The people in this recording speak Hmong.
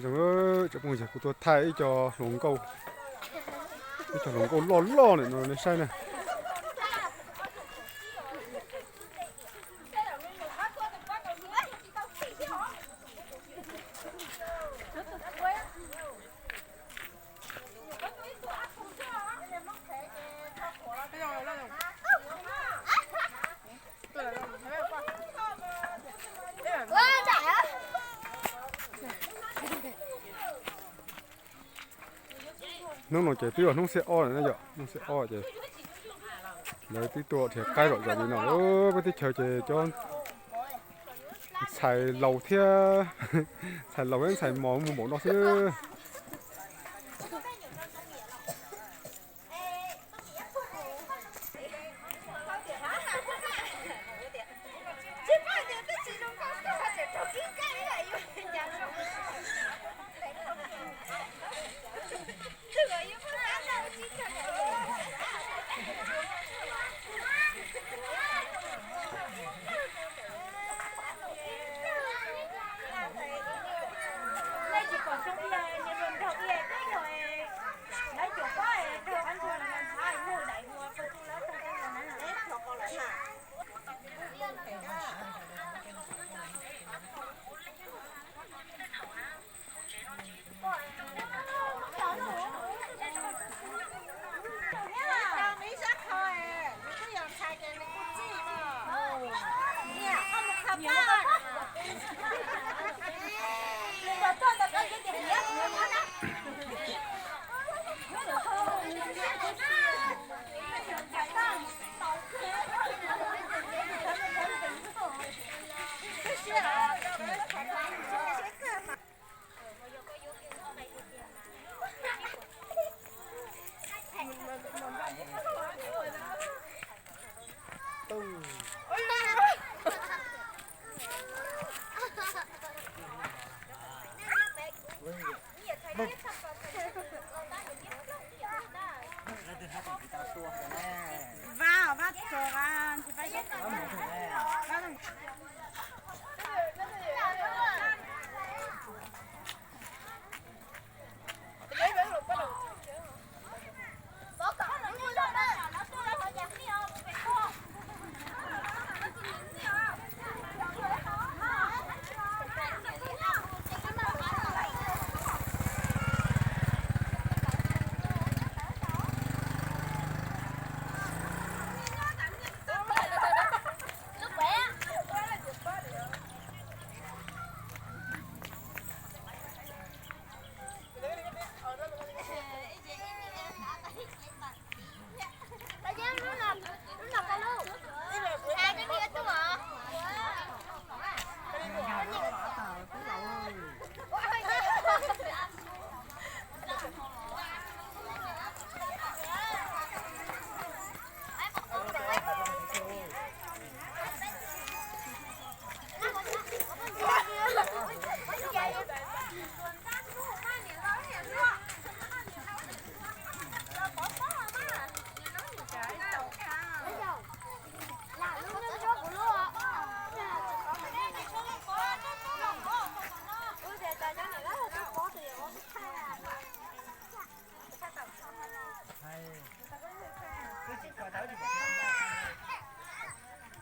Zoo, tsoom phooj ywg, kuv tuaj thaij ib co hluas nkauj, ib co hluas nkauj loj loj no nej saib na. Hnub no ces twb yog hnub xiab ob lawm na yom, hnub xiab ob ces lawv twb tuaj dhia qaib zom zaws li no. Peb teb chaws ces cov ntxhais laus thiab, ntxhais laus thiab ntxhais mos mus npaum no xwb.